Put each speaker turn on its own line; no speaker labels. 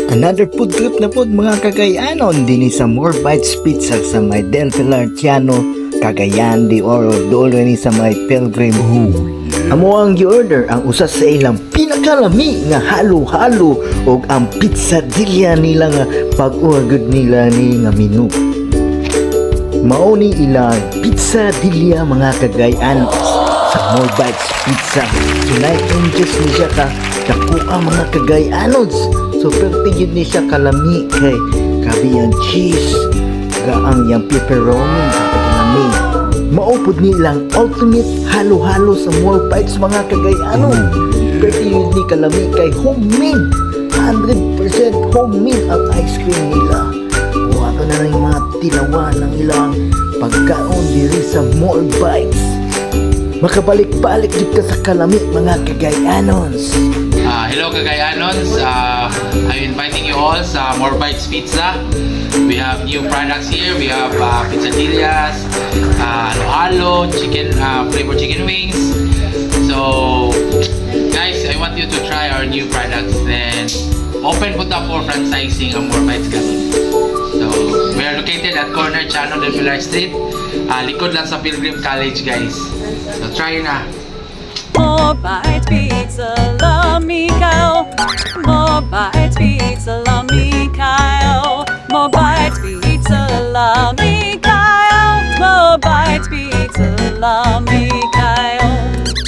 Another food trip na pod, mga Kagayanon, dinhi sa More Bites Pizza sa may Del Pilar Tiano, Cagayan de Oro, duol ni sa may Pilgrim. Amo ang gi-order ang usa sa ilang pinakalami nga halo-halo ug ang pizzadilla nila nga bag-o gud nila ni nga menu. Mao ni ilang pizzadilla, mga Kagayan, sa More Bites Pizza. So 9 inches ni siya ka dako, mga Kagayanons. So perti gyud ni siya kalami kay grabe ang cheese, gaang yang pepperoni, grabe kalami. Mao pud ni ilang ultimate halo-halo sa More Bites, mga Kagayanon. Perti gyud ni kalami kay homemade. 100% homemade ang ice cream nila. O ato na lang yung mga tilawan ng ilang pagkaon diri sa More Bites. Makabalik-balik jud ka sa kalami, mga Kagayanons.
Hello, Cagayanons, I'm inviting you all sa More Bites Pizza. We have new products here. We have pizzadillas, halo-halo, chicken flavored chicken wings. So, guys, I want you to try our new products. Then, open po ta for franchising ang More Bites karon. So, we are located at corner Chano del Pilar Street. Likod lang sa Pilgrim College, guys. So, try na.
More Bites Pizza, lami kaayo. More Bites Pizza, lami kaayo. More Bites Pizza, lami kaayo. More Bites Pizza, lami.